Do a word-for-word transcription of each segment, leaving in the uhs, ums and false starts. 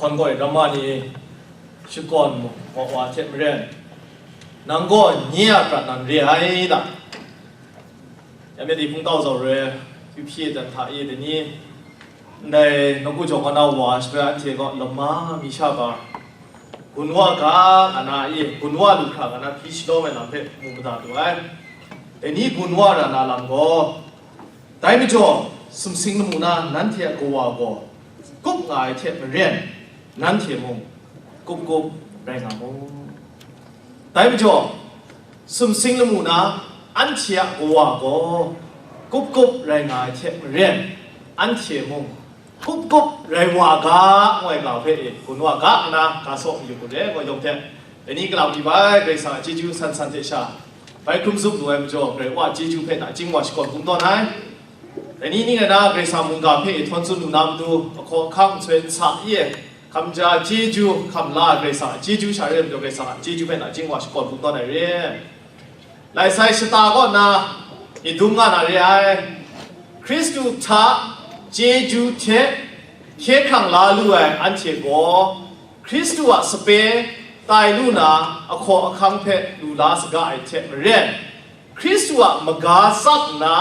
Hkawnggaw ramma ni shakawn wa wa hte maren, nang gaw nye a prat nan re ai da. Ya me di hpung tau zaw re, yu hpyi dan hta e dai ni, ndai nawku jawng na wa shabai anhte gaw lama mi sha ga, gun wa ga nga na e, gun wa lu hkra nga na hpyi shadaw ai lam hpe mu mada lu ai. Dai ni gun wa ra na lam gaw, dai majaw, sumsing lamu na nanhte a kawa gaw, kup nga ai hte maren, nanhte mung, kup kup rai nga mu. Dai majaw, sumsing lamu na anhte a kawa gaw, kup kup rai nga ai hte maren, anhte mung, kup kup rai wa ga, ngu ai ga hpe e, gun wa ga nna, ga saw mayu gu re, gaw yawng hte, dai ni kalang mi bai, Karai Kasang a chyeju san san hte sha, bai hkrum zup lu ai majaw, Karai Wa a chyeju hpe nachying wa shakawn bungdawn ai. Dai ni ning rai na, Karai Kasang mungga hpe e htawn tsun lu na matu, ahkaw ahkang nsoi nsa e, hkam ja chyeju, hkam la ai Karai Kasang a chyeju sha re ai majaw, Karai Kasang a chyeju hpe nachying wa shakawn bungdawn ai re. Lai sai shata kaw na, i dum nga na re ai. Hkristu hta chyeju hte hkye hkrang la lu ai anhte gaw, Hkristu a sape tai lu na ahkaw ahkang hpe lu la saga ai hte maren, Hkristu a maga tsap nna,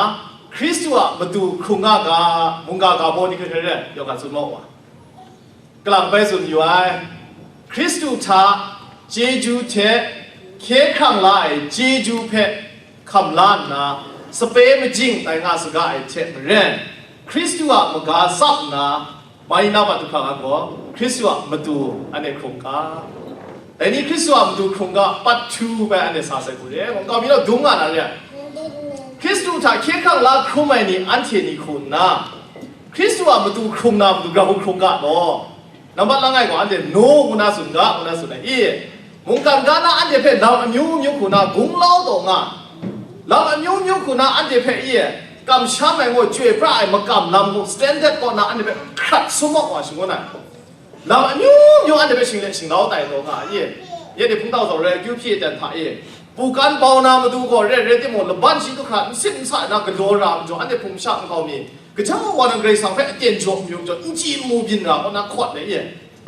Hkristu a matu hkrung nga ga, mungga ga baw ni hkrai hkrai rai, yawng hkra tsun maw wa? Kalang bai tsun yu ai, Hkristu hta chyeju hte hkye hkrang la ai chyeju hpe hkam la nna, sape majing tai nga saga ai hte maren, Hkristu a maga tsap nna, mai na bat du hkra nga gaw, Hkristu a matu anhte hkrung ga. Dai ni Hkristu a matu hkrung ga, part two bai anhte sa sai hku re, nkau mi law dum nga na re ai. Hkristu hta hkye hkrang la hkrum ai ni anhte ni hku nna, Hkristu a matu hkrung na matu grau hkrung ga law. Nambat langai gaw anhte no ngu na tsun ga, ngu na tsun ai i, mungkan ga na anhte hpe lam amyu myu hku na gunglau taw nga, lam amyu myu hku na anhte hpe i, kamsham ai ngu chyoi pra ai makam lam mung standard kaw na anhte hpe hkrat sum maw wa shangun ai. Lam amyu myu anhte hpe shinglet shinglau tai taw nga ai i, ye de hpung tau zaw re, akyu hpyi dan hta i, pukan bau na matu gaw re, re timung, laban shi du hkra n sit n sa ai na galaw ra ai majaw, anhte hpung sha nkau mi, gaja wa nang Karai Kasang hpe aten jaw mayu majaw, n chyi n mu byin ra kaw na hkawt ai i,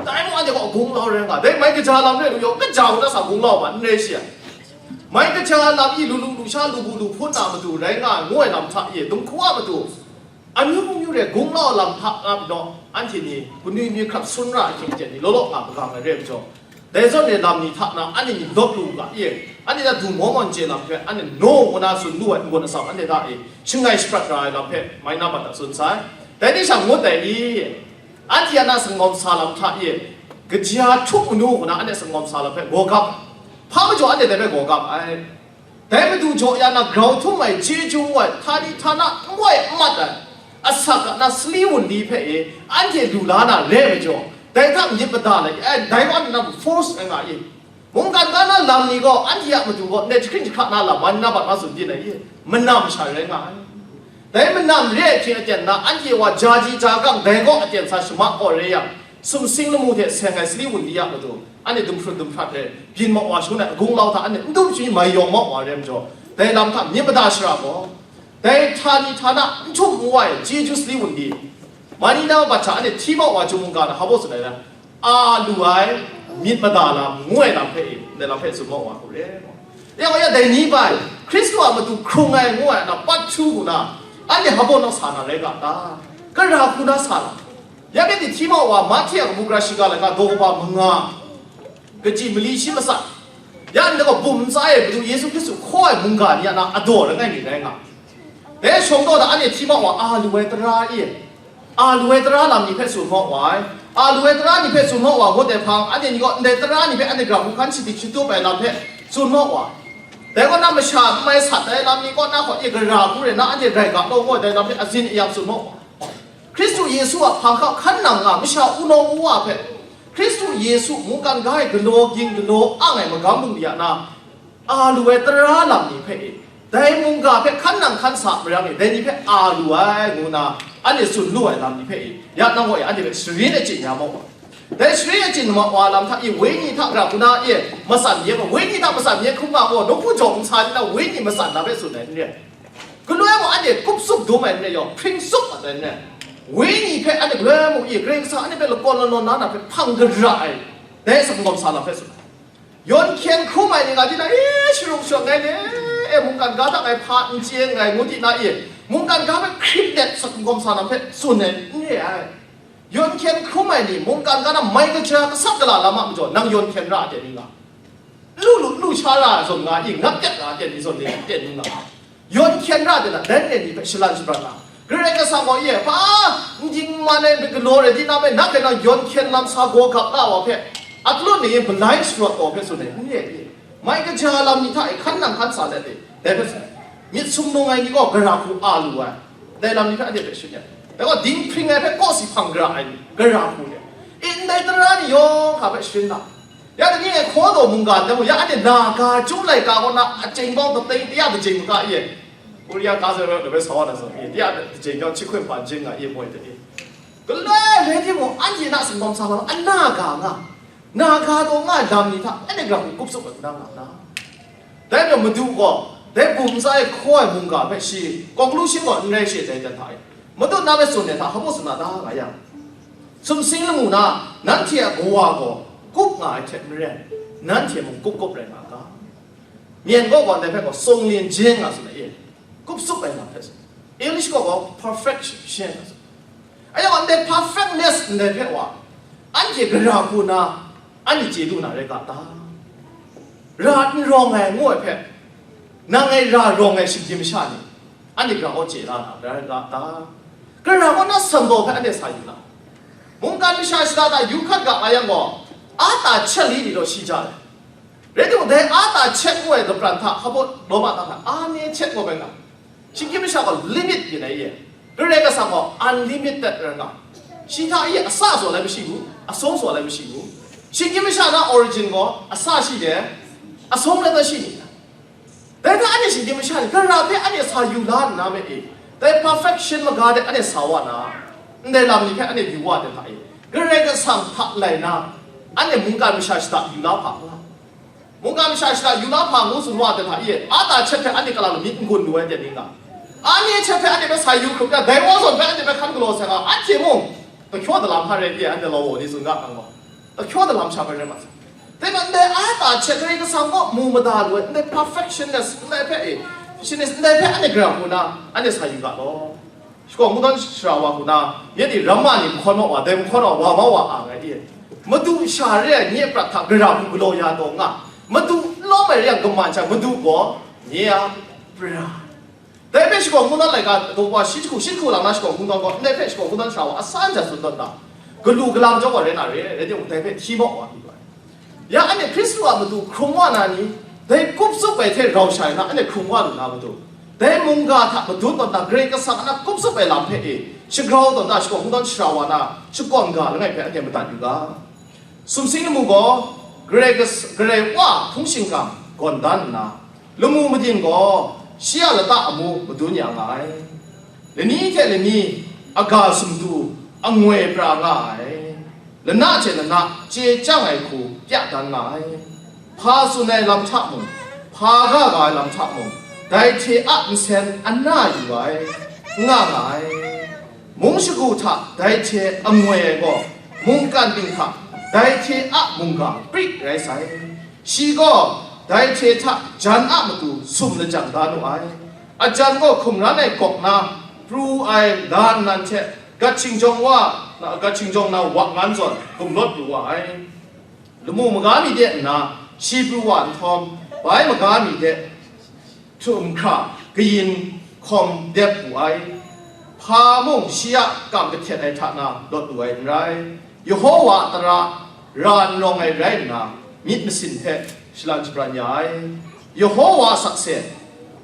dai mung anhte gaw gunglau rai nga, dai mai kaja lam re lu yaw, kaja hku na sa gunglau ma n rai shi ai. Mai kaja lam i lu lu lu sha lu bu lu hpun na matu rai nga ai ngu ai lam hta i, dumhku a matu, amyu myu re gunglau lam hta nga pyi naw, anhte ni, punwi mi hkrap sun ra ai hkying hte ni, law law nga magang ai re ai majaw, dai zawn e lam ni hta na anhte ni lawt lu u ga, i, anhte na du maw mawn chye lam hpe, anhte no ngu na tsun lu ai n-gun atsam anhte hta e, shangai shaprat ra ai lam hpe, mai na bat a tsun sai. Dai ni sha ngut ai i, anhte a na sangawm sa lam hta e, kaja htuk manu hku na anhte sangawm sa lam hpe gaw gap, hpa majaw anhte dai hpe gaw gap ai. Dai matu jaw ya na grau htum ai chyeju n goi, htani htana n goi n mat ai, asak a na sali wunli hpe e anhte lu la na re ai majaw, dai hta myit mada lai, ai, dai gaw anhte na force ai nga i. Mungkan ga na lam ni gaw anhte a matu gaw ndai jahkring jahkra na lam, man na bat ma tsun byin ai i, manam sha rai nga ai. Dai manam re ai hkying aten na, anhte wa ja ji ja gang dai gaw aten sa shama gaw re yang, sumsing lamu hte seng ai sali wunli a matu, anhte dumhprun dumhprat ai, byin maw wa shangun ai, agung lau hta anhte n dum shi mai yawng maw wa re ai majaw, dai lam hta myit mada shara gaw, dai htani htana n htum n wa ai chyeju sali wunli, mani na bat hta anhte hti maw wa, Chyum mungga na hpa baw tsun ai na, a lu ai, myit mada lam, ngu ai lam hpe, ndai lam hpe tsun maw wa hku re. Ya wa ya dai ni bai, Hkristu a matu hkrung ai ngu ai na, part two hku na, anhte hpa baw naw sa na rai ga ta? Gara hku na sa na? Ya myit ni hti maw wa, Mahte a kabu gara shiga laika daw kaba manga, kaji mali shi masat, ya ndai gaw bum ntsa e Madu Yesu Hkristu hkaw ai mungga ni a na adaw langai mi rai nga. Dai shawng daw na anhte hti maw wa, a lu ai tara e, a lu ai tara lam ni hpe tsun maw wa ai, a lu ai tara ni hpe tsun maw wa ngut ai hpang, anhte ni gaw ndai tara ni hpe anhte gara hku hkan shadik shatup ai lam hpe tsun maw wa. Dai kaw na masha n mai sat ai lam ni kaw na hkaw e gara hku rai na anhte rai ga law gaw dai lam hpe azin ayam tsun maw wa. Hkristu Yesu a hpang hkau hkan nang nga masha wunawng wuwa hpe, Hkristu Yesu mungkan ga e galaw ging galaw ang ai magam bungli a na, a lu ai tara lam ni hpe e, dai mungga hpe hkan nang hkan sa marang e, dai ni hpe a lu ai, ngu na anhte tsun lu ai lam ni hpe e, ya nang gaw e anhte hpe sharin achyin ya maw? Dai sharin achyin maw wa lam hta e, wenyi hta gara hku na e, matsan ye gaw, wenyi hta matsan ye hkrum nga gaw, nawku jawng nsa ni na wenyi matsan na hpe tsun ai n re. Galoi mung anhte kup tsup dum ai n re yawng, hpring tsup mat ai n re. Wenyi hpe anhte galoi mu i, Karai Kasang anhte hpe lakawn lanawn na na hpe hpang gara ai, dai sakau kawm sa lam hpe tsun ai. Yawn hkyen hkrum ai ni nga di na, e, sharung shawng ai ni, e, mungkan ga dang ai hpa n chye nngai, ngu di na, e, mungkan ga hpe hkrit let sakau kawm sa lam hpe tsun ai n re ai. Yawn hkyen hkrum ai ni, mungkan ga na mai kaja gasat gala lam a majaw, nang yawn hkyen ra ai ni nga. Lu lu, lu sha ra zawn nga i, ngap kyat ra ai ni zawn ni, ni nga. Yawn hkyen ra de na, dan e ni hpe shalan shabran na. Karai Kasang gaw, ye, pa, n dingman ai myit galaw rai di na me, na hpe nang yawn hkyen lam sa gaw gap na wa hpe, a kalun ni balai sharawt taw hpe tsun ai, n ye, ye. Mai kaja lam ni hta e hkan nang hkan sa let e, dai hpe tsun ai. Myit sumnung ai ni gaw gara hku a lu ai, dai lam ni hpe anhte hpe shin ya. Dai gaw dinghpring ai hpe kawsi hpang gara ai ni, gara hku re. E, ndai tara ni yawng hka hpe sharin na. Ya dai ni e hkaw taw mungga ndai mung, ya anhte na ga, chyum laika kaw na, a chyeng bawng tateng, taya kajing maka e, Korea ga zawn rawt na bai sa wa na zawn e, taya kajing yawng hkying hpan jin nga e moi de e. Galoi rai timung, anhte na singkawm sa lam, a na ga nga, na ga taw nga ai lam ni hta, anhte gara hku kup tsup ai hku na nga na. Dai majaw Madu gaw, dai bum ntsa e hkaw ai mungga hpe shi, conclusion gaw n rai she dai jan hta e, Madu na hpe tsun ai hta, hpa tsun na ta nga yang, sumsing lamu na, nanhte a Kawa gaw kup nga ai hte maren, nanhte mung kup kup rai nga ga. Myen kaw gaw ndai hpe gaw, sung lin jin nga tsun ai e, kup tsup ai lam hpe tsun. English kaw gaw, perfection nga tsun. Ayak ndai perfectness ndai hpe wa, anhte gara hku na, anhte chye lu na rai ga ta? Ra n rawng ai ngu ai hpe, nang ngai ra rawng ai shinggyim masha ni, anhte gara gaw chye la na rai ga ta? Gara gaw na sambaw hpe anhte sa yu na? Mungkan masha shada da yu hkat ga nga yang gaw, a ta chyat li li law shi ja ai. Rai timung, dai a ta chyat ngu ai lapran hta, hpa baw lawma ta hta, a ne chyat ngu ai nga. Shinggyim masha gaw limit byin ai ye. Karai Kasang gaw unlimited rai nga. Shi hta e asa saw lai mashi u, asung saw lai mashi u. Shinggyim masha na origin gaw asa shi de, asung rai ta shi ni? Dai hta anhte shinggyim masha ni, gara hpe anhte sa yu la nna me e, dai perfection maga de anhte sa wa na, ndai lam ni hpe anhte yu wa de hta e, Karai Kasang hta lai na, anhte mungkan masha shada yu la hpa nga. Mungkan masha shada yu la hpa ngu tsun wa de hta e, a ta chyat hpe anhte galaw myit n gun lu ai de ni nga? A ni chyat hpe anhte hpe sa yu hkrup ya, dai wa zawn hpe anhte hpe hkan galaw sai nga, anhte mung, Dahkyaw dalam hpa rai pyi ai, anhte law ni tsun ga hkang gaw, dahkyaw dalam sha hpa rai ma sai. Dai majaw, ndai a ta hte Karai Kasang kaw mu mada lu ai, ndai perfectionist, ndai hpe e, shini, ndai hpe anhte gara hku na, anhte sa yu ga law. Shakawn kungdawn sara wa hku na, myit ni ramma ni mahkawn mau wa, dai mahkawn wa, wa mau wa a ngai di. Madu sha re ai nye prat hta gara hku galaw ya taw nga, Madu n lawm ai re yang kaman hta, Madu gaw nye a pra. Dai hpe shakawn kungdawn laika daw wa shi jahku, shi jahku lam na shakawn kungdawn gaw, ndai hpe shakawn kungdawn sara wa asan jan tsun tawn da. Galu galang jau wa rai na re, rai timung, dai hpe hti mau wa mi wa ai. Ya anhte Hkristu a matu hkrung wa na ni, dai kup tsup ai hte rau shai na, anhte hkrung wa lu na matu, dai mungga hta madun tawn da, Karai Kasang a na kup tsup ai lam hpe e shagrau tawn da, shakawn kungdawn sara wa na, shakawn ga langai hpe anhte madat yu ga. Sumsing lamu gaw Karai kas-, Karai Wa hpung shingkang gawn dan nna, lamu madin gaw shi a lata amu madun ya nga ai. Lani hte lani aga sumtu angoi pra nga ai. Lana hte lana chye chyang ai hku pya dan nga ai. Hpa tsun ai lam hta mung, hpa ga ga ai lam hta mung, dai hte a nsen ana yu ai, nga nga ai. Mung shagu hta dai hte angoi ai gaw, mungkan ting hta dai hte a mungga pri rai sai. Shi gaw dai hte hta jan a matu sum lajang da nu ai. Ajan gaw hkum ran ai gawk na pru ai la nnan hte gat shingjawng wa, gat shingjawng na wa ngan zawn gumlawt pru wa ai. Lamu maga mi de nna shi pru wa nhtawm, bai maga mi de htum hkra kayin hkawm dep wu ai. Hpa mung shi a kam kahtet ai hta na lawt lu ai n rai. Yawhawa a tara ra n rawng ai rai nna, myit masin hpe shalan shabran ya ai. Yawhawa a sakse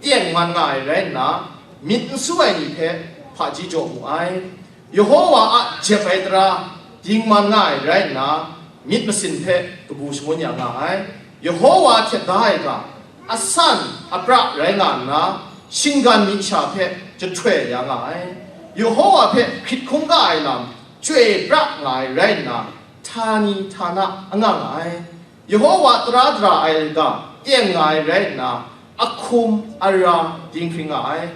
tengman nga ai rai nna, myit n su ai ni hpe hpaji jaw mu ai. Yawhawa a jep ai tara dingman nga ai rai nna, myit masin hpe kabu shangun ya nga ai. Yawhawa a htet da ai ga, asan apra rai nga nna, shinggan mi sha hpe jahtoi ya nga ai. Yawhawa hpe hkrit hkungga ai lam chyoi pra nga ai rai nna, htani htana anga nga ai. Yawhawa tara dara ai ga teng nga ai rai nna, ahkum ara dinghpring nga ai.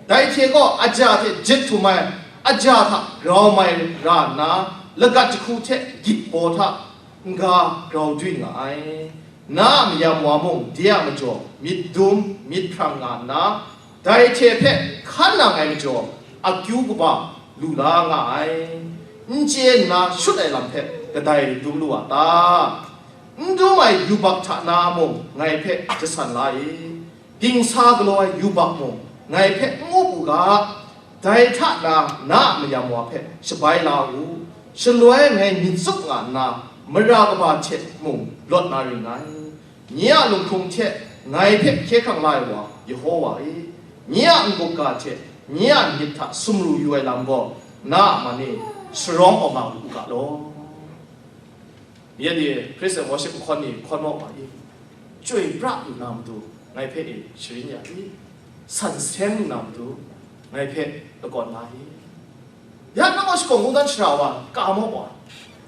Dai hte gaw aja hte jahtum ai, aja hta grau mai ra nna, lagat jahku hte gyit baw hta n-ga grau dun nga ai. Na a mayam wa mung de a majaw myit dum myit hprang nga nna, dai hte hpe hkan nang ai majaw akyu kaba lu la nga ai. N chye nna shut ai lam hpe kadai dum lu a ta? N dum ai yubak hta na mung ngai hpe jasan la i, dingsa galaw ai yubak mung ngai hpe n up u ga, dai hta na na a mayam wa hpe shabai la u. Shaloi ngai myit tsup nga nna, mara kaba hte mung lawt na ring ngai. Nye a lunghkrung hte ngai hpe hkye hkrang la ai wa, Yehova e, nye a n-gup ga hte nye a myit hta sumru yu ai lam gaw, na a man e sharawng awng nga u ga law. Myit ni Praise and Worship nhkawn ni hkawn maw ma i? Chyoi pra lu na matu ngai hpe e sharin ya i? San seng lu na matu ngai hpe lakawn la i? Ya nang gaw shakawn kungdawn shara wa, ka maw wa?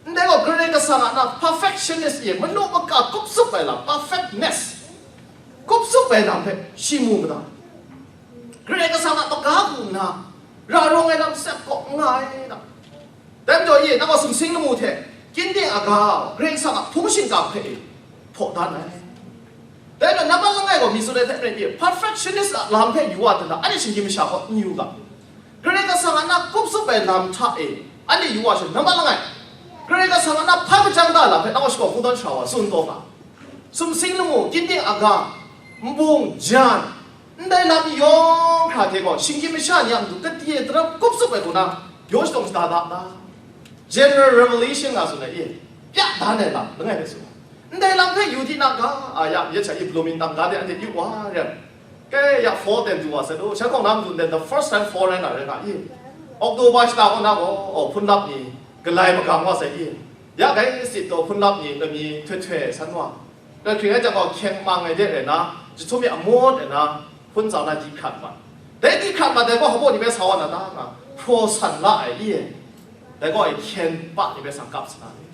Ndai gaw Karai Kasang a na perfectionist i, manu maka kup tsup ai lam, perfectness, kup tsup ai lam hpe shi mu mada? Karai Kasang a maga hku nna, ra rawng ai lam sep kaw n nga ai na. Dai majaw, ye, nang gaw sumsing lamu hte, kyinding aga, Karai Kasang a hpung shingkang hpe e hpaw dan ai. Dai majaw, nambat langai gaw mi tsun ai hte maren, ye, perfectionist a lam hpe yu wa, dana, anhte shinggyim masha gaw n yu ga. Karai Kasang a na kup tsup ai lam hta e, anhte yu wa sha, nambat langai, Karai Kasang a na hpa majang da lam hpe, nang gaw shakawn kungdawn shara wa, tsun taw ga. Sumsing lamu, kyinding aga, nbung, jan, ndai lam ni yawng hkra hte gaw, shinggyim masha ni a matu kade daram kup tsup ai hku na, yaw shadawng shada da ta? General revelation nga tsun ai, e, pya dan ai lam, langai hpe tsun ai. Ndai lam hpe yu di na ga, a, ya, ya cha, i blooming tang ga de, anhte yu wa, re. Kai ya, four ten du wa sai lu, shan hkawng na matu ndai, the first time foreigner rai nga i, October shata kaw na gaw, oh, hpun lap ni galai magang wa sai i, ya gai sit taw hpun lap ni lami htoi htoi san wa, rai hkring ai jang gaw, hkyeng mang ai de rai na, jahtum mi amut ai na, hpun tsau na di hkrat ma, dai di hkrat ma dai gaw, hpaw ni bai sa wa na ta nga, hpraw san la ai i, dai gaw, e hkyen pa ni bai sang kap sa na ni,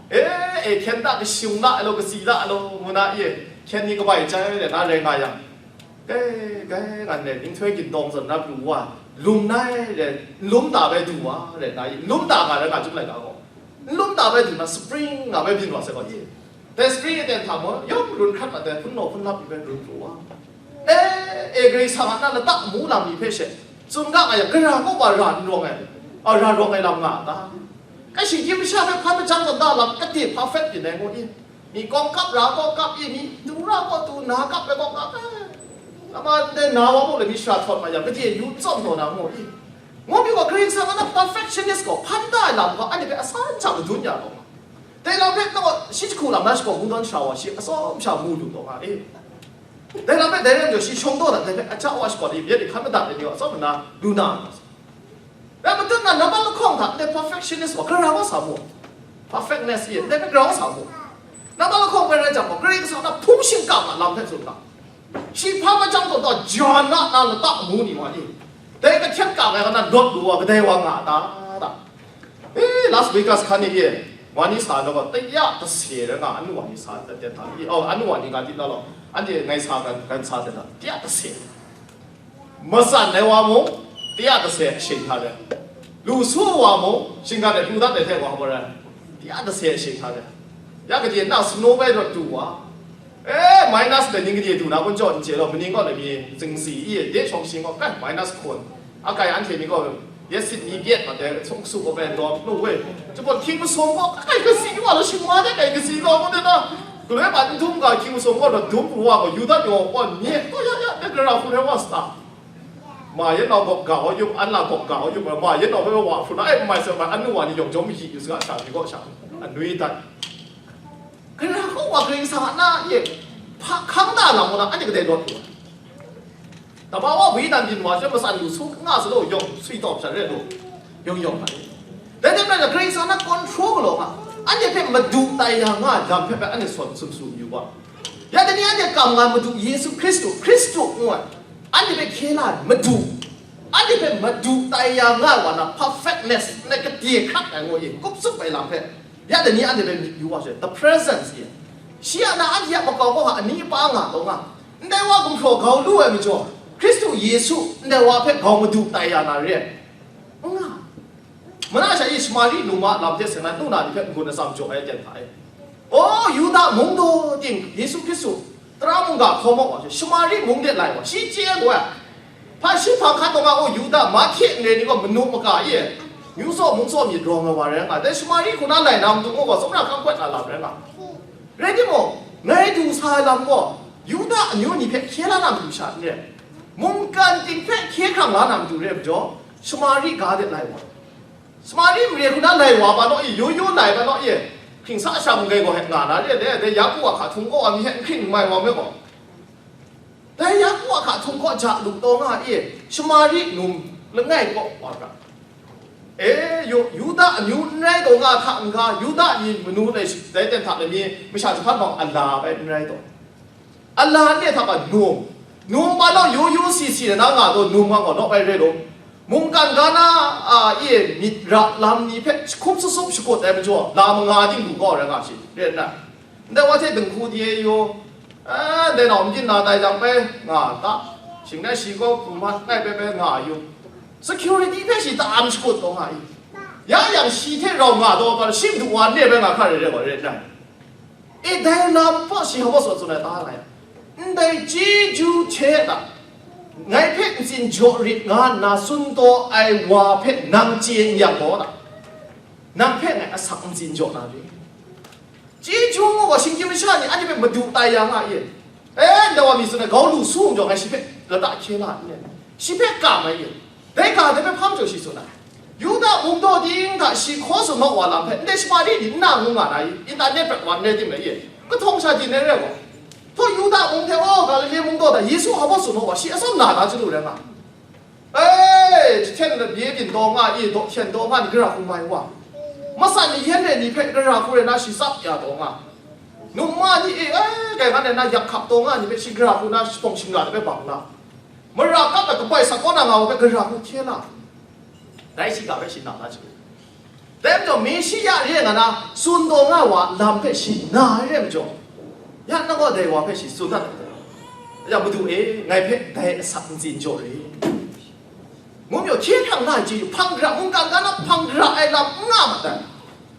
e, e hkyen ta kashung la ai law, kasi la ai law, ngu na i, hkyen ni kabai jai rai na rai nga yang, kai, kai, ngan le, nhtoi gindawng zawn na pru wa, lum nai le, n lum ta bai du wa, rai na i, n lum ta nga rai nga chyum lai ga gaw, n lum ta bai du na, spring nga bai byin wa sai gaw i, dai spring aten hta mung, yawng run hkrat ma dai, hpun law hpun lap i bai run pru wa. E, e, Karai Kasang a na lata amu lam ni hpe she, tsun ga nga yang, gara kaw wa ra n rawng ai, a, ra rawng ai lam nga a ta? Kashi hkying masha hpe hpa majang zawn da lam, kade perfect byin ai ngu i? Mi kawng kap ra kaw kap i, mi tu ra kaw tu, na kap ai kaw kap ai. Nama ndai na wa mung le mi shara htawt ma yang, kade yu tsawm taw na ngu i? Ngu mi gaw, Karai Kasang a na perfectionist gaw, hpan da ai lam gaw, anhte hpe asan hta madun ya taw nga. Dai lam hpe nang gaw shi jahku lam na shakawn kungdawn shara wa, shi atsawm sha mu lu taw nga e. Dai lam hpe dai rai majaw, shi shawng daw dat dai hpe aja wa shakawn i, myit ni hkan madat ai ni gaw atsawm nna lu na, Dai matut na, nambat lahkawng hta ndai perfectionist gaw gara wa sa mu? Perfectness i, ndai hpe gara wa sa mu? Nambat lahkawng bai rai jang gaw, Karai Kasang na hpung shingkang a lam hpe tsun ga. Shi hpa majang taw ta, jan na na lata amu ni wa ni, dai kahtet kang ai ga na lawt lu wa, kadai wa nga ta ta? E, Las Vegas hkan ni e, wa ni sa na gaw, taya kase rai nga, anu wa ni sa dat dat ta i, oh, anu wa ni nga di na law, anhte ngai sa gan, gan sa dat ta, taya kase. Matsan ai wa mung, taya kase shing hta re. Lu su wa mung, shinggan e lu dat ai hte wa hpa rai, taya kase shing hta re. Ya gade na snow bai rawt du wa. E, minus le ning gade du na kun jaw n chye law, maning gaw le mi zingsi i, de shawng shing gaw, kai, minus hkun. Akai anhte ni gaw, ya sit ni pyet ma de, sung su gaw bai daw, nu we. Jabawt hkying masum gaw, kai kasi wa law, shing wa de, kai kasi gaw, ngu de na. Galoi ma n dum ga, hkying masum gaw, rawt dum pru wa gaw, Yuda yawng gaw, nye, gaw ya, ya, de gara hkun rai wa sa. Ma yan nau gawk ga wa yup, an la gawk ga wa yup, ma yan nau bai wa hpun na, ai, mai sa mai, anu wa ni yawng jawm mayi yu saga, sha ni gaw sha, anwi dat. Gara kaw wa Karai Kasang a na ye hpa hkang da lam gaw na, anhte kadai lawt lu ai. Tabawa wundan byin wa chyawm, matsan lu su nga sa law, yawng swi tawp sha re lu, yawng yawng ai. Dai hte maren Karai Kasang na control galaw nga, anhte hpe madu tai ya nga ai lam hpe bai anhte sawn sum su yu wa. Ya dai ni anhte kam nga Madu Yesu Hkristu, Hkristu ngu ai, anhte hpe hkye la ai Madu, anhte hpe madu tai ya nga ai wa na, perfectness, ndai kade hkrak ai ngu ye, kup tsup ai lam hpe, ya dai ni anhte hpe myit yu wa she, the presence ye. Shi a na anhte a makau kau hta ani pa nga taw nga, ndai wa gumhpraw grau lu ai majaw, Hkristu Yesu ndai wa hpe grau madu tai ya na re ai. N nga, Mana sha e Shamari num a lam hte seng ai nu na ni hpe n-gun atsam jaw ai ten hta e. O, Yuda mung daw ting Yesu Hkristu tara mungga hkawm wa, Shamari mung de lai wa, shi chye gaw ai. Hpa shi hpang hkat taw nga, o, Yuda, Mahte n re ni gaw manu maka e, myu tsaw mung tsaw myit rawng ai wa rai nga, dai Shamari hku na lai na matu gaw, tsawmra hkang hkawt na lam rai nga. Rai timung, ngai du sa ai lam gaw, Yuda amyu ni hpe hkye la na matu sha n re, mungkan ting hpe hkye hkrang la na matu re ai majaw, Shamari ga de lai wa. Shamari mare hku na lai wa ba naw e, yu yu lai ba naw e, hkring sa sha mung gai gaw hek nga na re, dai, dai Yaku a hka htung kaw ai mi hek n hkring n mai wa me gaw, dai Yaku a hka htung kaw ja lu taw nga e, Shamari num langai kaw wa ga. E, yu, Yuda amyu n rai taw nga hta n-ga, Yuda ni manu lai shi, dai ten hta lami masha jahpan bawng a la bai n rai taw. A la ne hta ga num, num ba law yu yu si si na nga taw num nga gaw naw bai re law, mungkan ga na a e myit ra lam ni hpe hkum susup shakut ai majaw, la manga ting lu kau rai nga shi, re nna, ndai wa hte dinghku di e yu, a, ndai nau n byin na tai jang bai nga ta, shing nai shi gaw hkum hpat ngai bai bai nga yu, security hpe shi ta am shakut taw nga i, ya yang shi hte rau nga taw, shi madu wa ne bai nga hkra re re gaw re nna, e, dai lam hpa shi hpa tsun ai ta nga ya, ndai chyeju hte na, ngai hpe ntsin jaw rit nga nna tsun taw ai wa hpe nang chye n yang gaw na, nang hpe ngai asak ntsin jaw na re. Chyeju ngu gaw, shinggyim masha ni anhte hpe madu tai ya nga e. E, ndai wa mi tsun ai, gau lu su n jaw, ngai shi hpe lata hkye la n re, shi hpe kam ai e. Dai ga dai hpe hpa majaw shi tsun ai. Yuda mung daw ting hta shi hkaw tsun maw wa lam hpe, ndai Shamari ni n na ngu nga na i? Internet prat wa n rai tim rai i? Kahtawng sha di n rai gaw, htaw Yuda mung hte, aw, Galile mung daw da, Yesu hpa tsun maw wa, shi atsawm na da chyalu rai nga. E, jahten labye byin daw nga i, daw hkyen daw nga ni, gara hku mai wa. Matsan mayan re ni hpe gara hku rai na shi tsap ya daw nga. Num ma ni e, e, kai nga na yak hkap daw nga ni hpe shi gara hku na, shi hpawng shingra de hpe bang la. Mara kap ai kabai sa kaw na nga wa hpe gara hku hkye la, dai shiga hpe shi na na chyalu. Dai majaw, Meshiya re nga na tsun taw nga wa lam hpe shi na ai re majaw, ya nang gaw dai wa hpe shi tsun dat ai. Ya, Madu e, ngai hpe dai asak ntsin jaw re. Ngu majaw, hkye hkrang na ai chyeju, hpang gara, mungkan ga na hpang gara ai lam n nga mat ai.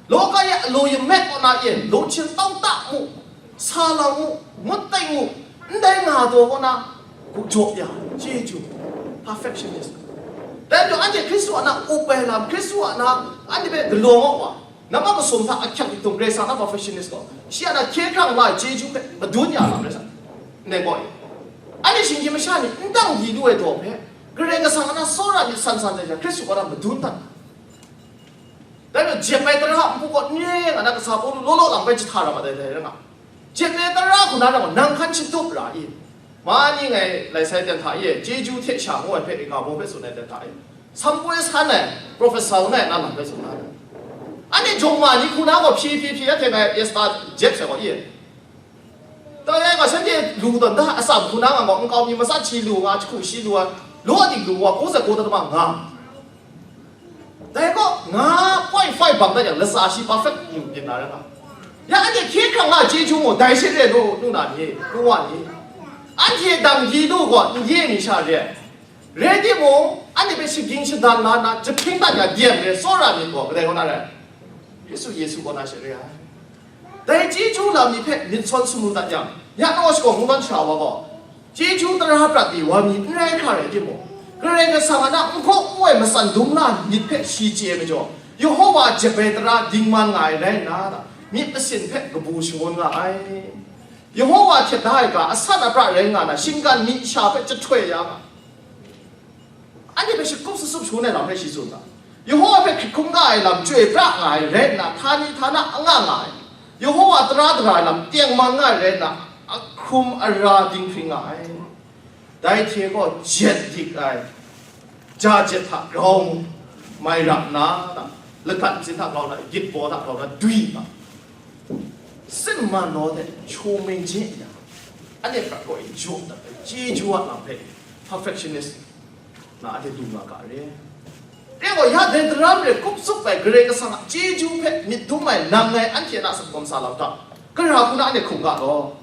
Lawka ya law yamyit kaw na e, law htin tau ta mu, sa lau mu, ngut tai mu, ndai nga taw kaw na, jaw ya, chyeju, perfectionist. Dai majaw anhte Hkristu a na up ai lam, Hkristu a na anhte hpe galaw nga wa, namma masum hta ahkyak htung Karai Kasang na perfectionist gaw, shi a na hkye hkrang la ai chyeju hpe madun ya lam rai sa, ndai gaw e. Anhte shinggyim masha ni n dang di lu ai daw hpe, Karai Kasang a na tsawra myit san san ai jang, Hkristu a na madun dat. Dai majaw, jep ai tara npu gaw n re nga na, kasa Pawlu law law lang bai jahta ra mat ai dai rai nga. Jep ai tara hku na rai gaw, nang hkan shatup ra i? Ma ni ngai lai sai ten hta e, chyeju hte sha ngu ai hpe, nga baw hpe tsun ai ten hta e, sampoi san ai, professor ngai na lam hpe tsun na ai. Anhte jawng ma ni hku na gaw, hpyi hpyi hpyi, ya hte ngai Esta jep sai gaw i? Dai rai gaw, shanhte lu tawn da, atsam hku na nga gaw, nkau mi matsat shi lu nga, jahku shi lu ai, law adik lu wa, ko za ko da ma nga. Dai gaw, nga point five bang dat yang, latsa shi perfect lu byin na rai nga. Ya, anhte hkye hkrang nga chyeju gaw, dai she re lu, lu na ni, lu wa ni. Anhte dang di lu gaw, n ye mi sha re ai. Rai timung, anhte hpe shaging shadan la nna, jahpring dat ya dem re, tsawra myit gaw, kadai kaw na rai? Yesu, Yesu kaw na she re ai. Dai chyeju lam ni hpe myit sawn sumru dat yang, ya naw shakawn hkungdawn shara wa gaw, chyeju tara prat pyi wa mi n rai hkra rai timung, Karai Kasang a na n hkaw n woi matsan dum na myit hpe shi chye ai majaw, Yehova jep ai tara dingman nga ai rai nna, myit masin hpe kabu shangun nga ai. Yehova htet da ai ga asan apra rai nga na, shinggan mi sha hpe jahtoi ya nga. Anhte hpe shakut shasup shangun ai lam hpe shi tsun ga, Yehova hpe hkrit hkungga ai lam chyoi pra nga ai rai nna, htani htana anga nga ai, Yehova tara dara ai lam tengman nga ai rai nna, ahkrum ara dinghpring nga ai. Dai hte gaw jet dik ai, ja jet hta grau mu, mai ra nna, lagat ntsin hta grau na, gyit baw hta grau na, dwi nga, simman law hte chyu ming je ya, anhte prat kaw e jaw dat ai chyeju a lam hpe perfectionist na anhte lu nga ga re. Re gaw, ya dai daram re kup tsup ai Karai Kasang a chyeju hpe myit dum ai nang ngai anhte na sakawm sa lam hta, gara hku na anhte hkrum ga law.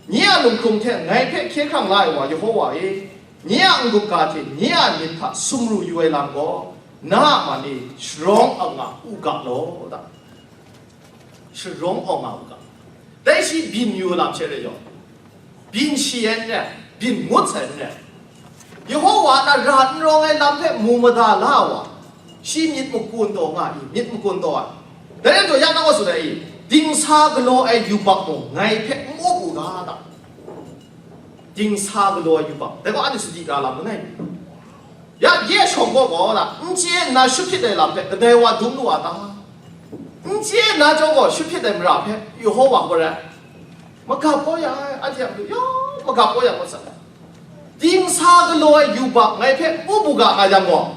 Nye a lunghkrung hte ngai hpe hkye hkrang la ai wa Yehova e, nye a n-gup ga hte nye a myit hta sumru yu ai lam gaw, Na a man e sharawng awng nga u ga law, da. Sharawng awng nga u ga. Dai shi byin yu lam she rai yaw, byin shi ai n rai, byin ngut sai n rai. Yehowa na ra n rawng ai lam hpe mu mada la wa, shi myit makun taw nga i, myit makun taw ai. Dai rai taw, ya na wa tsun ai i, dingsa galaw ai yubak mung ngai hpe n up u ga, da. Dingsa galaw ai yubak, dai gaw anhte sadi ra lam langai mi? Ya, ye shawng gaw gaw, da, n chye nna shut hpyit ai lam hpe kadai wa dum lu a ta? N chye nna chyawm gaw, shut hpyit ai mara hpe Yehowa gaw rai, magap kau ya ai, anhte a matu yawng magap kau ya kau sa. Dingsa galaw ai yubak ngai hpe u bu ga nga yang gaw,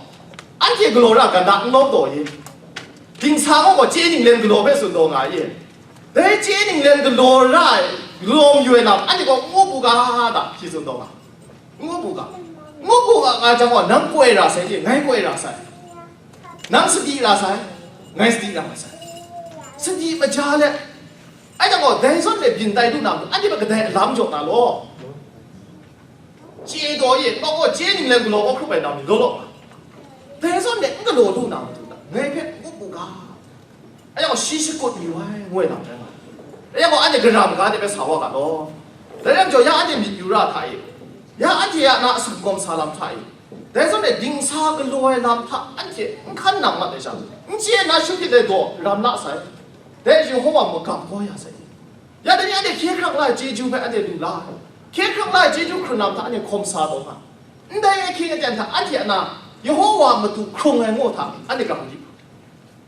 anhte galaw ra ga na n lawm taw i? Dingsa gaw gaw chye ninglen galaw hpe tsun taw nga i? Dai chye ninglen galaw ra ai, galaw mayu ai lam, anhte gaw n u bu ga, da, shi tsun taw nga. N u bu ga. N u bu ga nga jang gaw, nang koi ra sai i? Ngai koi ra sai? Nang sadi ra sai? Ngai sadi ra sai? Sadi maja let, ai jang gaw, dai zawn e byin tai lu na matu, anhte hpe kadai alam jaw na law? Chye daw ye, kaw gaw chye ninglen galaw kau hkrup ai lam ni law law. Dai zawn e n galaw lu na matu, ngai hpe n u bu ga. Ai yawng shi shakut mayu ai, ngu ai lam rai nga. Ai yawng gaw, anhte gara maga de hpe sa wa ga law. Dai rai majaw, ya anhte myit yu ra hta e? Ya anhte a na a sumgawm sa lam hta e? Dai zawn e dingsa galaw ai lam hta anhte n hkan nang mat ai sha, n chye na shut hpyit ai daw ram la sai. Dai Yehowa magam kau ya sai. Ya dai ni anhte hkye hkrang la ai chyeju hpe anhte lu la ai. Hkye hkrang la ai chyeju hkrun lam hta anhte hkawm sa taw nga. Ndai ahkying aten hta anhte a na Yehowa matu hkrung ai ngu hta anhte grang di.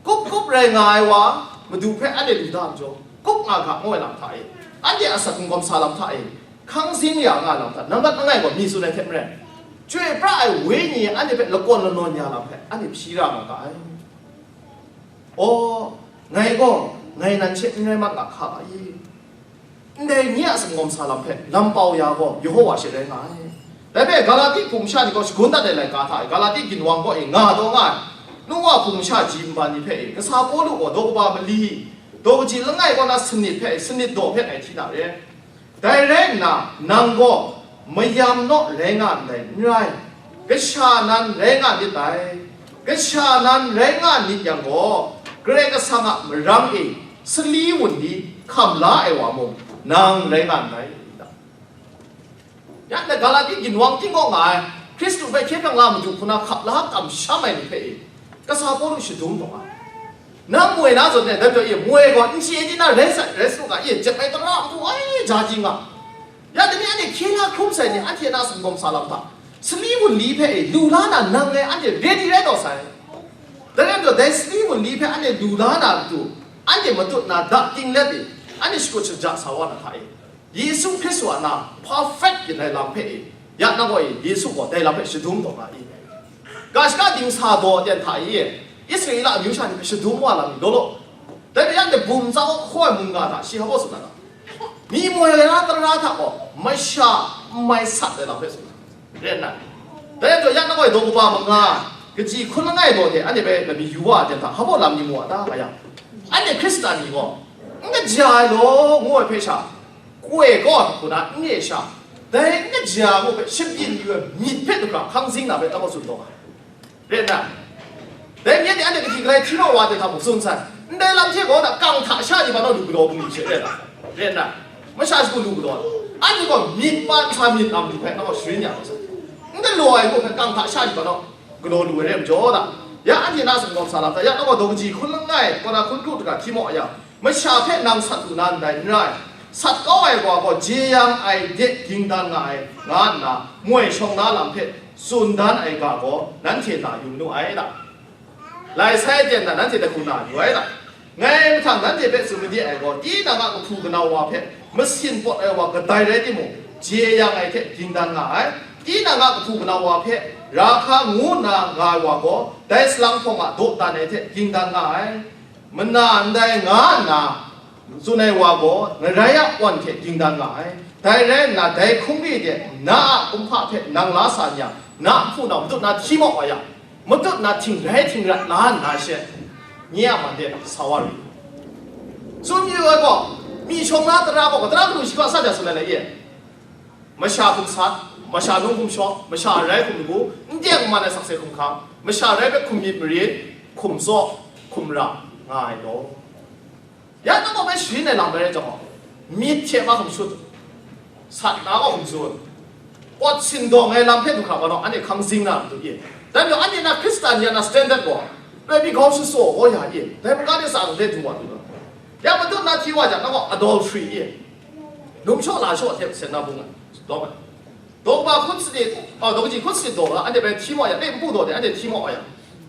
Kup kup rai nga ai wa madu hpe anhte lu da majaw, kup nga ga ngu ai lam hta e, anhte a asak n-gawm sa lam hta e, hkang zing ya nga ai lam hta, nambat langai gaw mi tsun ai hte maren, Chyoi pra ai Wenyi anhte hpe lakawn lanawn ya lam hpe anhte hpyi ra nga ga ai. Aw, ngai gaw, ngai nan she n rai mat nga hka ga i? Ndai nye a sumgawm sa lam hpe lam pau ya gaw, Yehowa she rai nga ai. Dai hpe Galati hpung masha ni gaw shagun dat ai laika hta e, Galati ginwang kaw e nga taw nga ai, nu wa hpung masha ji nban ni hpe e, kasa Pawlu gaw daw kaba mali, daw kaji langai kaw na sanit hpe e, sanit daw hpe ngai hti na re. Dai rai nna, nang gaw mayam naw rai nga ndai n rai, kasha nan rai nga myit dai. Kasha nan rai nga myit yang gaw, Karai Kasang a marang e sali wunli hkam la ai wa mung nang rai nga ndai. Ya, na Galati ginwang ting kaw nga ai, Hkristu hpe hkye hkrang la madu hku na hkap la kamsham ai ni hpe e, kasa Pawlu shadum taw ai. Nang moi na zawn e, dai majaw e, moi gaw n chye di na rai sai, rai sa u ga, e jep ai tara matu ai ja ji nga. Ya, dai ni anhte hkye la hkrum sai ni, anhte na sumgawm sa lam hta, sali wunli hpe e lu la na nang e anhte ready rai taw sai. Dai rai majaw, dai sali wunli hpe anhte lu la na matu, anhte matut na da ting let e, anhte shakut shaja sa wa na hta e, Yesu Hkristu a na perfect yin ai lam hpe e, ya nang gaw e, Yesu gaw dai lam hpe shadum taw na i? Ga shaka dingsa daw aten hta e, Israela amyu sha ni hpe shadum wa lam ni law law. Dai hpe ya anhte bum tsau hkaw ai mungga hta shi hpa baw tsun ai lam, mi moi ai na tara hta gaw masha n mai sat ai lam hpe tsun ai. Rai nna, dai hpe ya nang gaw e daw kaba manga, kaji hkun langai daw hte anhte hpe lami yu wa ai hta, hpa baw lam ni mu a ta, nga yang, anhte Hkristan ni gaw, n kaja ai law, ngu ai hpe sha, koi kaw hku na n re sha, dai n kaja ngu hpe shabyin yu ai myit hpe du hkra hkang zing na hpe nang gaw tsun taw ai. Rai nna, dai myit ni anhte kahti galai hti naw wa de hta mung tsun sai. Ndai lam hte gaw na kang hta sha ni hpa naw lu galaw bungli she rai na. Rai nna, masha shagu lu galaw ai. Anhte gaw myit pa nsa myit lam lu hpe nang gaw sharin ya ai sai. N galaw ai gaw hpe kang hta sha ni hpa naw galaw lu ai rai majaw na. Ya anhte na sumgawm sa lam hta, ya nang gaw daw kaji hkun langai, kaw na hkun kru daga hti maw ya, masha hpe nang sat lu na ndai n rai. Sat kau ai wa gaw jeyang ai de ging dan nga ai, nga nna moi shawng na lam hpe tsun dan ai ga gaw nanhte na yu manu ai da. Lai sai ten na nanhte dahku na yu ai da. Ngai mahtang nanhte hpe tsun made ai gaw, tinang a kahpu kanau wa hpe masin pawt ai wa kadai rai timung, jeyang ai hte ging dan nga ai. Tinang a kahpu kanau wa hpe ra hka ngu nna nga ai wa gaw, dai salang hpawng a dawdan ai hte ging dan nga ai. Mana ndai nga nna tsun ai wa gaw, ngarai a wan hte ging dan nga ai. Dai rai nna, dai hkungri de na a kumhpa hpe nang la sa n yang, na nhpu nau matut na hti maw wa yang, matut na htingrai htingrat la nna she, nye a man de sa wa ri. Tsun yu ai gaw, mi shawng na tara gaw, tara hkanu shi hpa sa ja tsun ai lai ye? Masha hkum sat, masha num hkum shaw, masha arai hkum lagu, n teng n man ai sakse hkum hkang, masha arai hpe hkum myit marit, hkum tsaw, hkum ra nga ai law. Ya nang gaw bai sharin ai lam rai rai jang gaw, myit hte ma hkum shut, sat na gaw hkum tsun, pawt sindawng ai lam hpe du hkra ga naw, anhte hkang zing na matu e. Dai majaw, anhte na Hkristan ya na standard gaw, loi mi grau shatsaw gaw ya e, dai maga de tsang hte du wa du ga. Ya matut na hti wa jang, nang gaw adultery e, num shaw la shaw hte sen na bung ai, lawm ai. Daw kaba hkun sanit, oh, daw kaji hkun sanit daw ga, anhte bai hti maw ya, e npu daw de, anhte hti maw ya.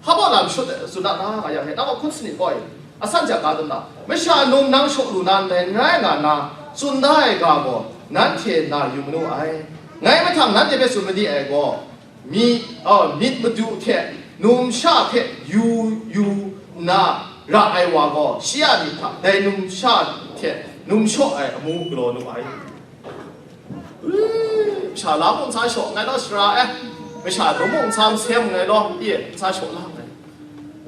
Hpa baw lam shut ai, tsun na ta nga yang he, nang gaw hkun sanit gaw e, asan ja ga dum na, masha num nang shaw lu na ndai n rai nga na, tsun da ai ga gaw, nanhte na yu manu ai. Ngai mahtang nanhte hpe tsun made ai gaw, mi, oh, myit madu hte numsha hpe yu, yu nna ra ai wa gaw, shi a myit hta dai numsha hte num shaw ai amu galaw nu ai. Ui, masha la mung n sa shaw nngai law, sara e, masha num mung n sa masem nngai law, e, n sa shaw la nngai.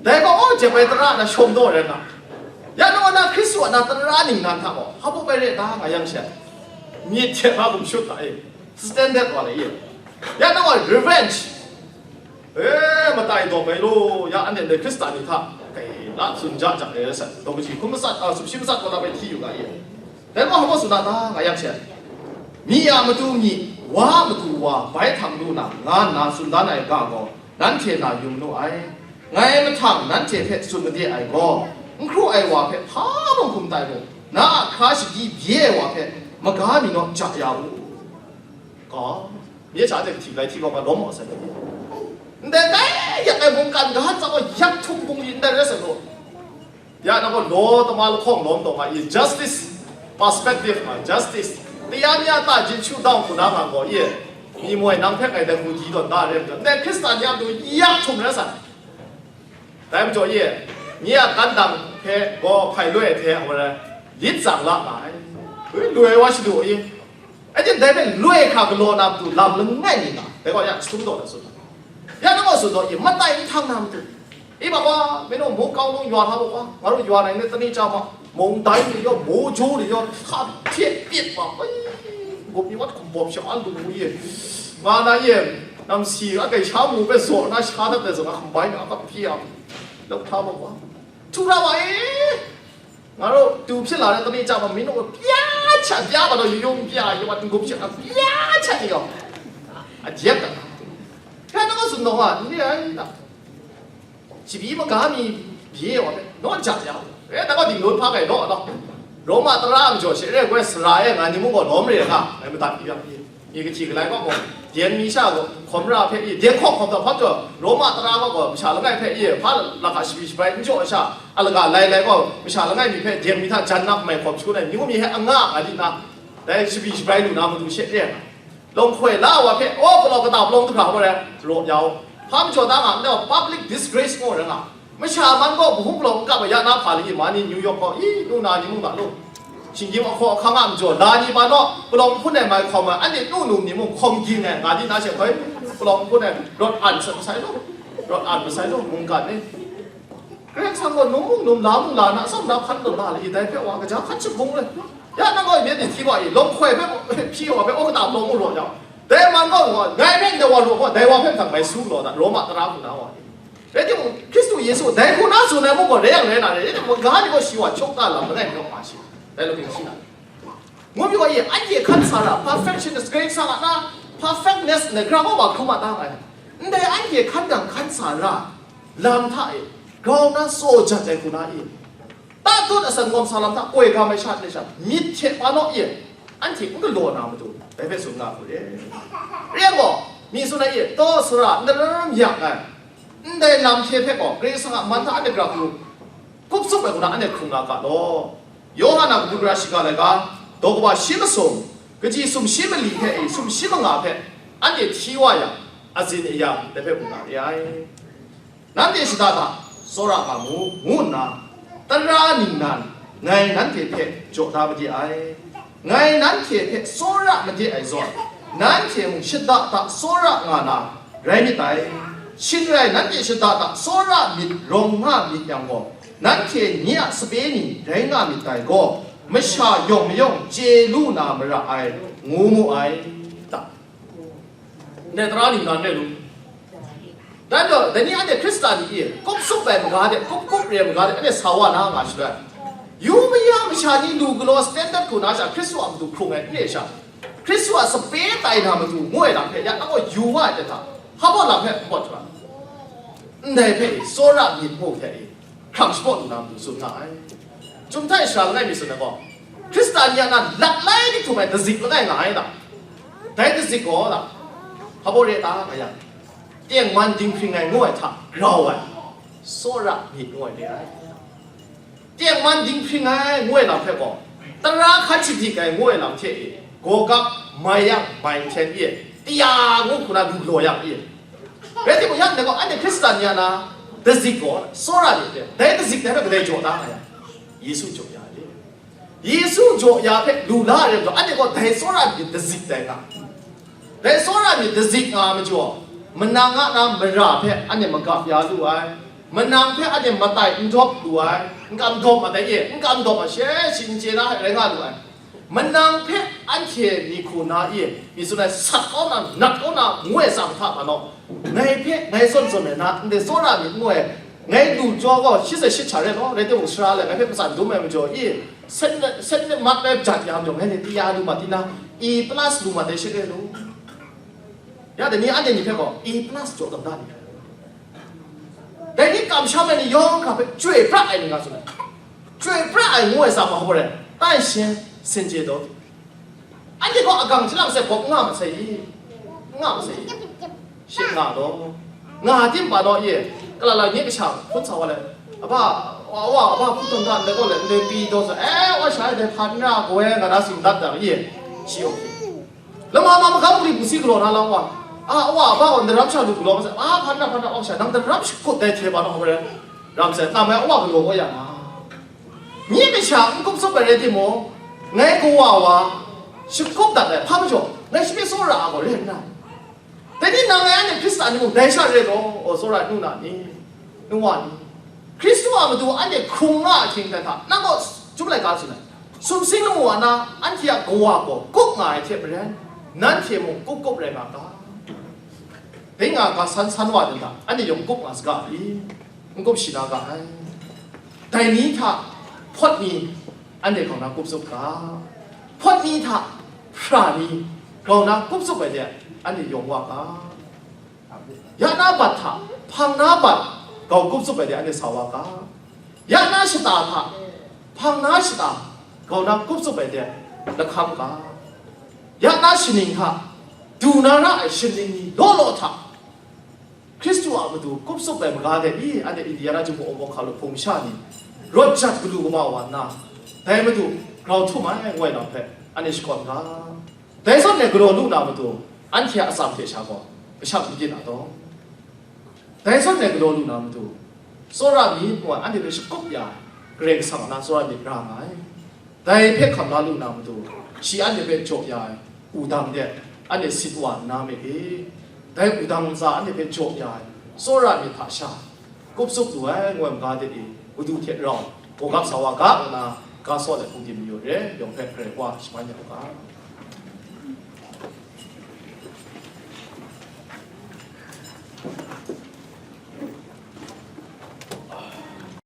Dai gaw, oh, jep ai tara na shawm daw rai nga. Ya nang na Hkristu a na tara ningnan hta gaw, hpa baw bai re ta nga yang she, myit hte hpa gumshut hta e, standard wa lai e. Ya nang gaw revenge, e, matai dawm ai law, ya anhte ndai Hkristan ni hta, kai la tsun ja jang ai rai sai, daw kaji hkum matsat, a, sumshi matsat kaw na bai hti yu ga e. Dai gaw hpa tsun na ta nga yang she, mi a matu mi, wa a matu wa, bai htang lu na, nga nna tsun dan ai ga gaw, nanhte na yu manu ai. Ngai mahtang nanhte hpe tsun made ai gaw, n hkru ai wa hpe hpa mung hkum tai mu, na a hkra shagyi bye ai wa hpe maga mi naw ja ya u. Ga, nye sha hte kahti galai hti gaw ga lawm maw sai? Ndai dai yak ai mungkan ga hta gaw yak htum bungli ndai rai sai gaw, ya nang gaw law tama lahkawng lawm taw nga i, justice perspective nga, justice, tia mi a ta jin shu dau hku na nga gaw i, mi moi nang hpe ngai dai hku di tawn da re, ndai Hkristan ya du yak htum rai sai. Dai majaw e, nye a kan dang hpe gaw hpai loi ai hte, a, lit tsang la nga ai. Ui, loi wa shadu e. Anhte dai hpe loi hkra galaw na matu lam langai mi nga, dai gaw ya sum daw na tsun. Ya nang gaw tsun daw e, matai n htang na matu. Iba wa, menu mung kau nung yawn hta wa, nga ru yawn ai ni tani cha ma, mung dai ni yaw, mu ju ni yaw, hta hpye pyit ma, ai, gup ni wat hkum bawm sha a lu ye. Nga na ye, nam si a kai sha mu hpe zaw na sha dat ai zawn a hkum bai na a kap hpyi a, lawk hta wa wa. Htu ra wa e, nga ru tu hpyi la na tani cha ma, minu pya cha pya ma taw, yu yung pya, yu wat n-gup sha, pya cha ni gaw, a jep dat. Hkrai nang gaw tsun daw nga, n re ai na. Shabi maga mi bye wa hpe, naw ja ya u. E, nang gaw dingdun hpa gai naw, naw. Roma tara a majaw she re ai, sara e nga ni mung gaw lawm re nga, ngai madat yu yang i. Myi kahti galai gaw gaw, deng mi sha gaw hkawm ra hpe i, deng hkawk hkawm da hpang jaw, Roma tara gaw gaw, masha langai hpe i, hpa laka shabi shabai n jaw ai sha, a laga lai lai gaw, masha langai mi hpe deng mi hta jan na mai hkawm shangun ai, myu mi hpe anga nga di na, dai shabi shabai lu na matu she re ai. Lawng hkoi la wa hpe, aw, galaw kata palawng du hkra wa rai, raw ya u. Hpa majaw da nga, ndai gaw public disgrace ngu rai nga. Masha man gaw, kahpung palawng n kap ai ya na hpa lai i, ma ni New York gaw, i, nu na ni mung ga lu. Shinggyim ahkaw ahkang a majaw, la ni man naw, palawng hpun ai mai hkawm ai, anhte nu num ni mung hkawm ging ai, nga di na she hkoi, palawng hpun ai, rawt an sat masai lu, rawt an masai lu, mungkan ni. Karai Kasang gaw num mung num, la mung la, na atsawm na hkan tawn na lai i, dai hpe wa kaja hkan shabung le. Ya nang gaw myit ni hti wa i, lawng hkoi hpe, hpyi wa hpe, aw kata palawng mung raw ya. Dai man gaw, ngai hpe ndai wa raw gaw, dai wa hpe mahtang bai su galaw dat, Roma tara hku na wa. Rai timung, Hkristu Yesu dai hku na tsun ai mung gaw, rai yang rai na re, rai timung, ga ni gaw shi wa chyawk ta lam langai mi naw ma shi, dai law hping shi na. Ngu pyi wa ye, anhte hkan sa ra, perfectionist, Karai Kasang a na perfectness ndai hkra gaw wa hkrum a ta nga ai. Ndai anhte hkan dang hkan sa ra, lam hta e, grau na tsaw jat ai hku na e, tatut asan gawm sa lam hta koi gam ai sha hte sha, myit hte pa naw e, anhte n galaw na matu, dai hpe tsun nga hku re. Rai yang gaw, mi tsun ai e, taw sara, n daram yak ai, ndai lam hte hpe gaw, Karai Kasang a man hta anhte gara hku, kup tsup ai hku na anhte hkrung nga ga law. Yawhan a kabu gara shiga laika, daw kaba shi masum, kaji sumshi mali hpe e sumshi manga hpe anhte hti wa yang, azin ayang dai hpe mu na re ai. Nanhte shada hta tsawra nga mu, ngu nna, tara ningnan ngai nanhte hpe jaw da made ai. Ngai nanhte hpe tsawra made ai zawn, nanhte mung shada hta tsawra nga na rai myit dai. Shing rai, nanhte shada hta tsawra myit rawng nga myit yang gaw, nanhte nye a sape ni rai nga myit dai gaw, masha yawng mayawng chye lu na mara ai, ngu mu ai. Ndai tara ningnan rai lu. Dan gaw, dai ni anhte Hkristan ni e, kup sup ai maga de, kup kup re ai maga de, anhte sa wa na nga shaloi, yu maya masha ni lu galaw standard hku na sha, Hkristu a matu hkrung ai n re sha, Hkristu a sape tai na matu ngu ai lam hpe ya nang gaw yu wa ai hte hta, hpa baw lam hpe n pawt hkra. Ndai hpe e, tsawra myit mung hte e, hkrang shapraw lu na matu tsun nga ai. Chyum hta e sara langai mi tsun ai gaw, Hkristan ni a na lat lai di htum ai dazik langai nga ai da. Dai dazik gaw da, hpa baw re ta nga yang, tengman dinghpring ai ngu ai hta grau ai, tsawra myit ngu ai re ai. Tengman dinghpring ai ngu ai lam hpe gaw, tara hkan shadik ai ngu ai lam hte e, gawgap mai yang mai nhten e, taya ngu hku na lu galaw yang e. Rai timung, yang dai gaw, anhte Hkristan ni a na dazik gaw, tsawra myit hte, dai dazik dai hpe kadai jaw da nga yang, Yesu jaw ya ai. Yesu jaw ya hpe lu la ai rai majaw, anhte gaw dai tsawra myit dazik dai nga. Dai tsawra myit dazik nga ai majaw, manang a na mara hpe anhte magap ya lu ai, manang hpe anhte matai n dawp lu ai, n kam dawp matai e, n kam dawp ma she shi n chye na hte rai nga lu ai. Manang hpe anhte ni hku na e, mi tsun ai sat kau na, nat kau na, ngu ai tsang hta hpa naw, ngai hpe, ngai zawn zawn ai na, ndai tsawra myit ngu ai, ngai lu jaw gaw, shi zawn shi hta rai law, rai timung, sara le, ngai hpe matsan dum ai majaw e, sen, sen mat ai jat ya majaw, ngai ni taya lu ma tina, E plus lu ma dai shi re lu. Ya dai ni, anhte ni hpe gaw, E plus jaw tam da ni. Dai ni kamsham ai ni yawng hkra hpe chyoi pra ai ni nga tsun ai. Chyoi pra ai ngu ai tsang hpa hpa rai, tai shin, sin chye daw. Anhte gaw agang hte lang sai bawk nga masai i? Nga masai i? Shing nga law. Nga tim pa naw e, kalala nye kasha hpun sa wa le, aba, wa, wa, aba, hpun tawn da ndai gaw le, ndai pi daw sa, e, wa sha e dai hpa n ra, kaw e nga na tsun dat da e, shi yawng hte. Lama ma magam gari bu si galaw na lang wa, a, wa, aba gaw ndaram sha lu galaw masai, a, hpa n ra, hpa n ra, wa sha, nang ndaram shakut dai hte pa naw hpa rai, ram sai, na mai a wa galaw gaw ya nga. Nye kasha n kup tsup ai rai timung, ngai kawa wa, shakup dat ai hpa majaw, ngai shi hpe tsawra a gaw rai nna, dai ni nang ngai anhte Hkristan ni mung dai sha re law, o tsawra nu na ni, nu wa ni, Hkristu a matu anhte hkrung nga ahkying hta, nang gaw Chyum laika tsun ai, sumsing lamu wa na anhte a kawa gaw kup nga ai hte maren, nanhte mung kup kup rai nga ga. Dai nga ga san san wa ni hta, anhte yawng kup nga saga i? N kup shi na ga ai. Dai ni hta hpawt ni, anhte grau na kup tsup ga. Hpawt ni hta hpra ni, grau na kup tsup ai de, anhte yawng wa ga. Ya na bat hta hpang na bat, grau kup tsup ai de, anhte sa wa ga. Ya na shata hta hpang na shata, grau na kup tsup ai de, lahkam ga. Ya na shaning hta du na ra ai shaning ni law law hta, Hkristu a matu kup tsup ai maga de i, anhte Indiana Jumhpawng Awng Hkalu hpung sha ni rawt jat galu kama wa nna, dai matu grau htum ai, ngu ai lam hpe anhte shakawn ga. Dai zawn e galaw lu na matu, anhte a atsam hte sha gaw kashak n byin a taw? Dai zawn e galaw lu na matu, tsawra myit ngu ai, anhte hpe shakup ya ai Karai Kasang a na tsawra myit ra nga ai. Dai hpe hkam la lu na matu, shi anhte hpe jaw ya ai wudang de, anhte sit wa nna myit i? Dai wudang ntsa anhte hpe jaw ya ai tsawra myit hta sha, kup tsup lu ai ngu ai maga de i, madu hte rau, gawgap sa wa ga nna, ga saw ai hpung tim mayu re, yawng hpe Karai Wa shaman ya u ga.